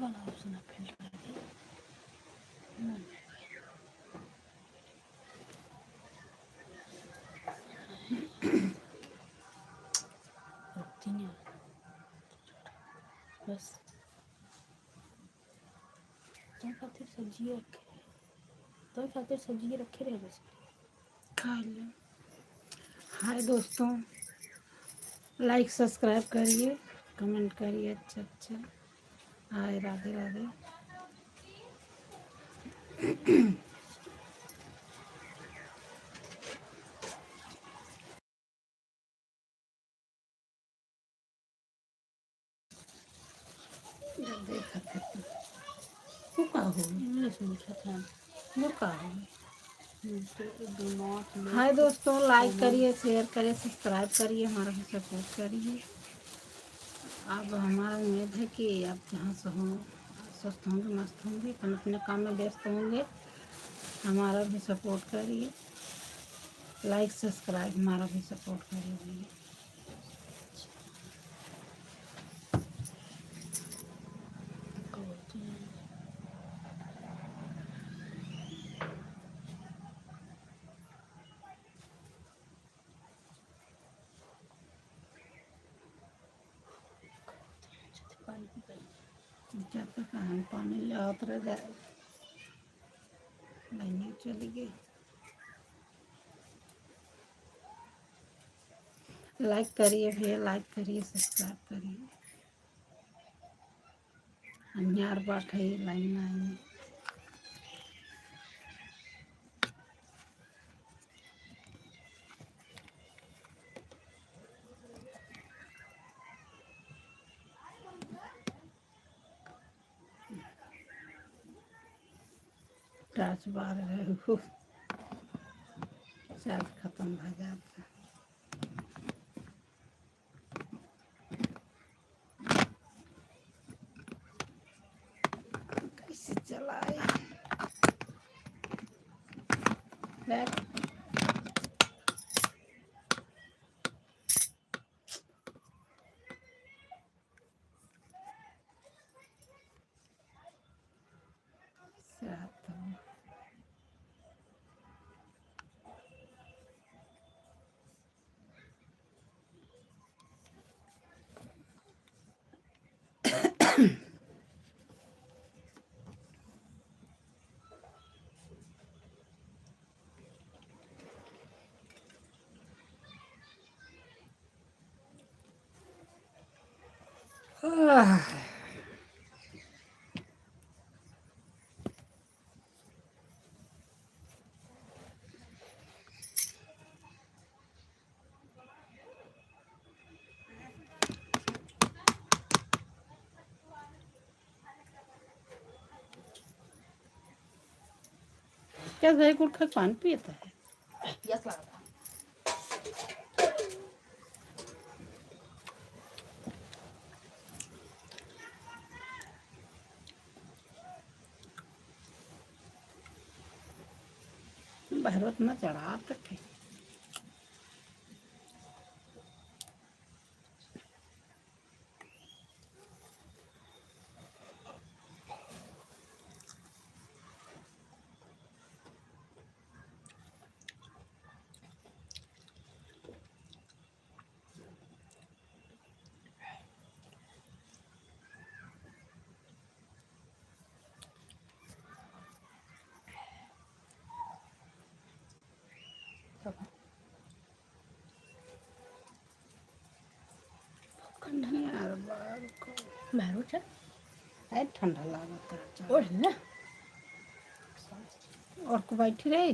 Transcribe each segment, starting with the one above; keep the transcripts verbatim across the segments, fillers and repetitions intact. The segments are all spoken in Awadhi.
वाला ऑप्शन आप फिल कर दे। रुकती नहीं। बस। तो खातिर सब्जी रखे, तो खातिर सब्जी रखे रहे बस। खा लो। हाय दोस्तों, लाइक सब्सक्राइब करिए, कमेंट करिए। अच्छा अच्छा। हाय, राधे राधे। देखत है तू। तू का हो? मैं सोचत है। वो का हो? हाय दोस्तों, लाइक करिए, शेयर करिए, सब्सक्राइब करिए, हमारा भी सपोर्ट करिए। अब हमारा उम्मीद है कि आप जहाँ से हों, स्वस्थ होंगे, मस्त होंगे, अपन अपने काम में व्यस्त होंगे। हमारा भी सपोर्ट करिए, लाइक सब्सक्राइब हमारा भी सपोर्ट करिए। जब तक हम पानी ले आवत रह जाए, बहनी चली गई। लाइक करिए भैया, लाइक करिए, सब्सक्राइब करिए। अन्यार बाट है, लाइन आई। टार्च बार रहे हो, चार्ज खतम हो जाता। कैसे चलाए? बैक। सात। क्या सही कुल खाके पानी पियत है? पियास लागत है। बहरो इतना चढ़ा तक है। ठंडा नहीं आ रहा बाहर को। बाहर चल। है ठंडा लागत है, चल। ओढ़ ना। और को बैठी रही।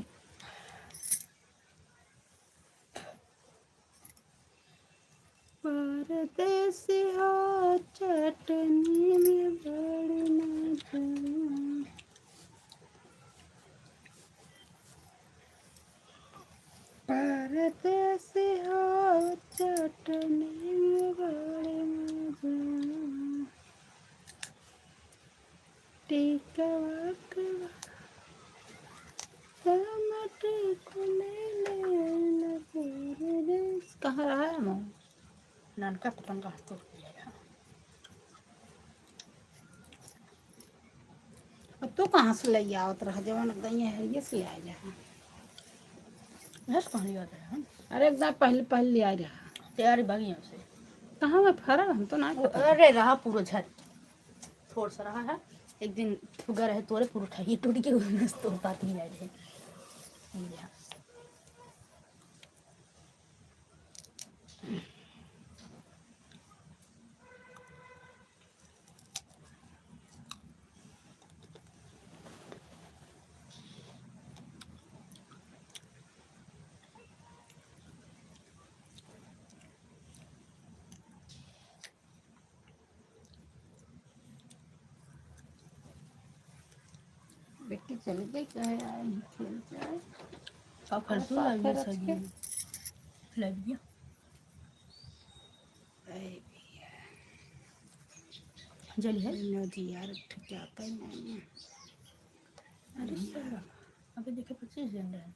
परदेसी हो चटनी में बड़ मजा। परदेसी हो चटनी में बड़ मजा। टिकवा के समट को ले ले आइला परदेस। कहाँ रहा है मो? नानका पतंगा हाथ तोड़ दिया था। तू कहाँ से ले आवत रहा, जवन एकदम ये है, ये से ले आए रहा? भैंस कहाँ ले आते हैं? अरे, एकदम पहले, पहले ले आए रहा। तैयारी भागी यहाँ से। कहाँ में फरा? हम तो ना पता। अरे, रहा पूरा झट। थोड़ा सा रहा है। एक दिन फुगा रहे तोरे, पूरा खाइए टूट के, वो मस्त तो बात नहीं आए रहे। ये रहा। बेटी चली गई, कहे आई खेल जाए। का फालतू और लागी पापड़ रच सगी। के। लागी। अरे भैया। जली है? नो जी यार, ठिकाता ही नहीं है। अरे भैया। साला, अबे देखे पच्चीस झंडा है।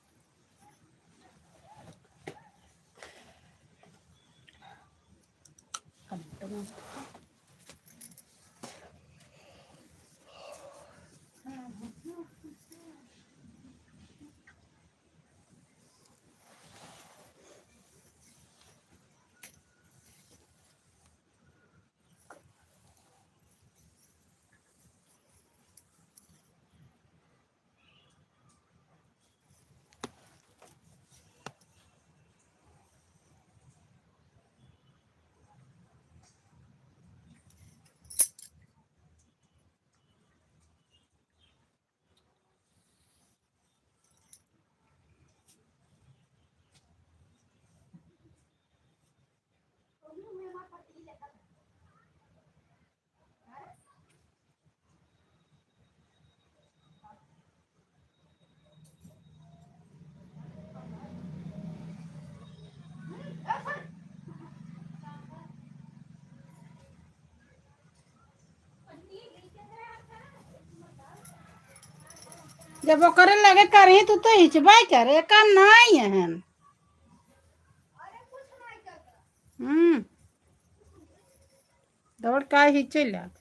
जब ओकरे लगे करही, तू तो हिचबे करे, एका नाई हन। हम्म। दौड़ का ही चल जात।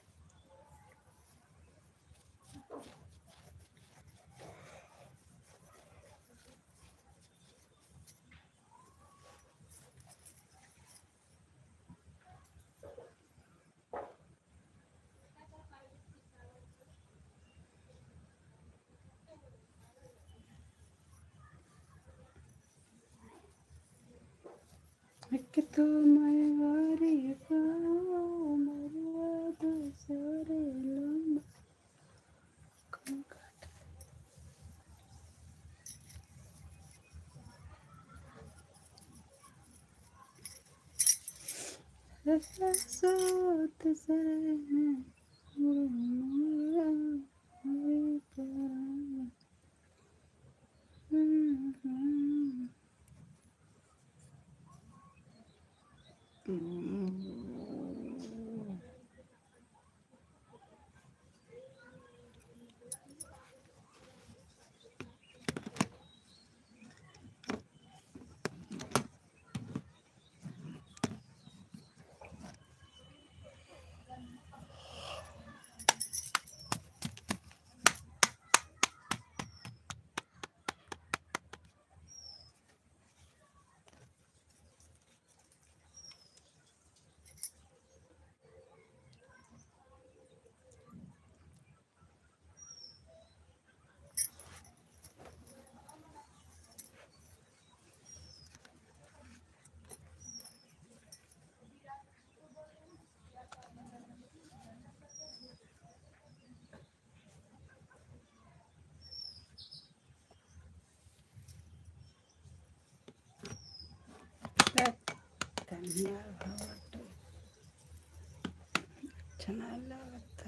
एक तो मरवारी का मरवा दो सारे लंबा। तनिया भर अच्छा ना लागत।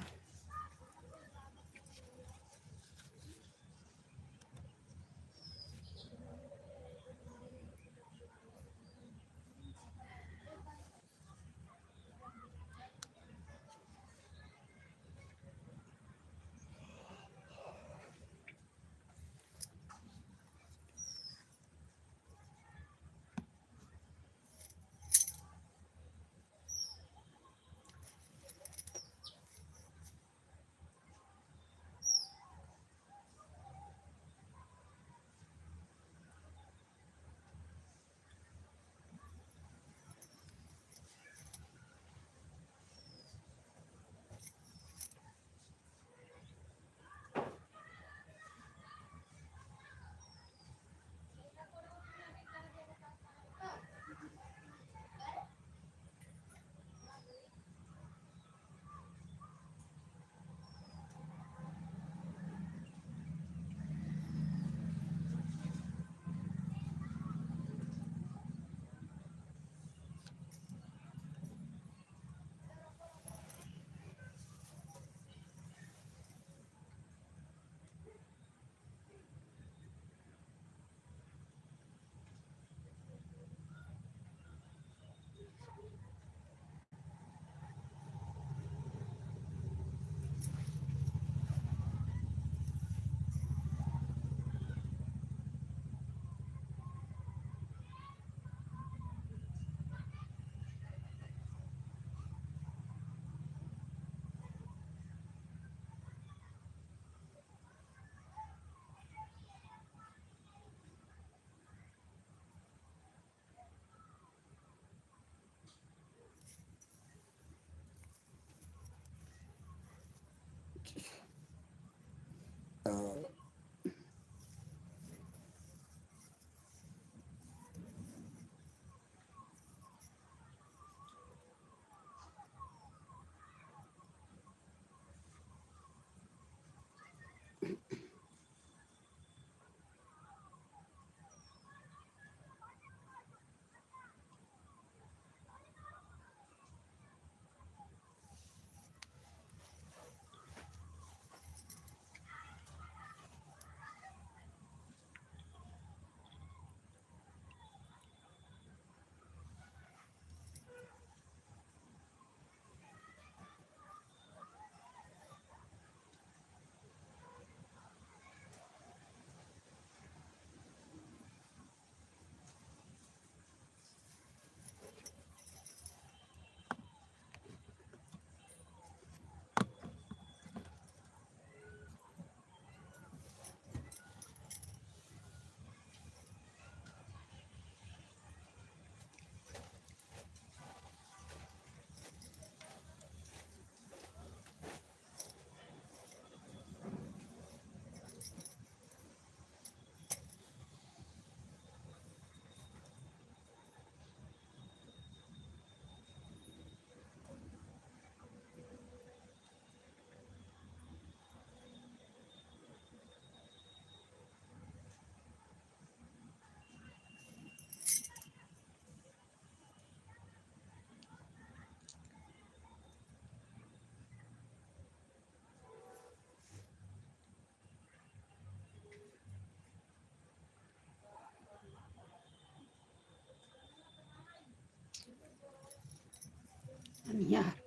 यार,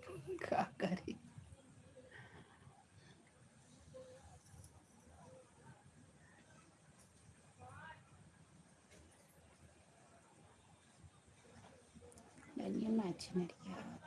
का करी? चलिए, नाच नरिया आवत।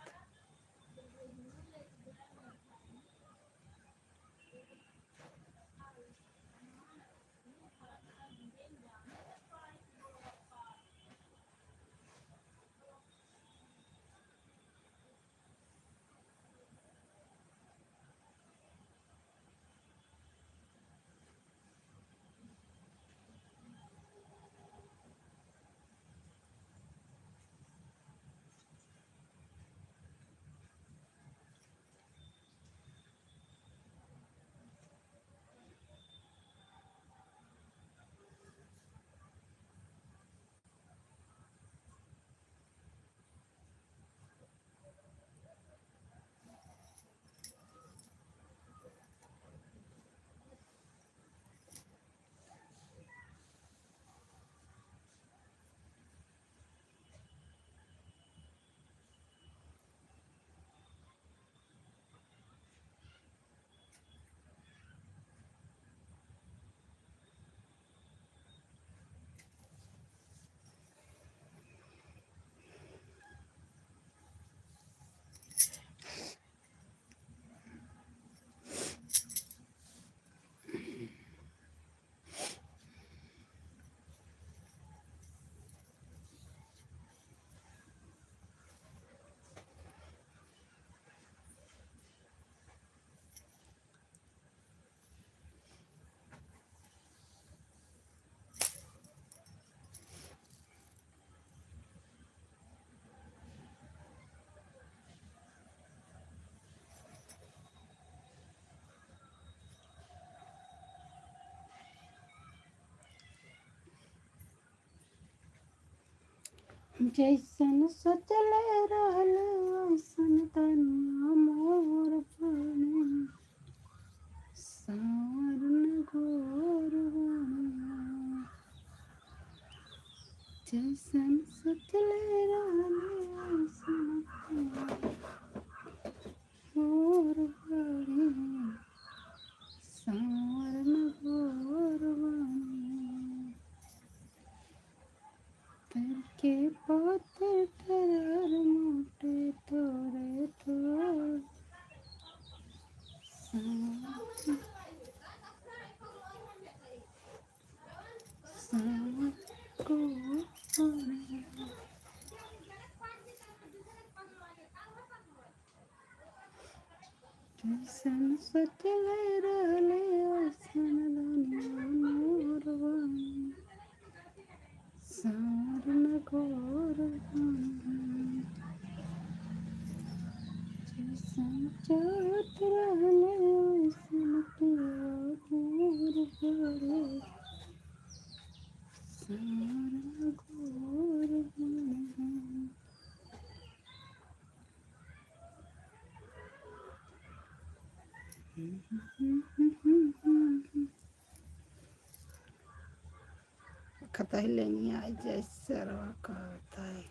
जैसन सोचले रहल वैसन तनिया मोर बने, साँवर न गोर बने। जैसन सोचले रहल वैसन तनिया मोर बने, साँवर न गोर बने। तर के पातर टरार मोटे तोरे तोर। साँवर, साँवर को जैसन सोचले रहले वैसन दुनिया मोर बने, साँवर न गोर बने। जैसन चाहत रहले वैसन पिया मोर बने, साँवर न गोर बने। कतई लेनी आई जाए सरवा कहता है।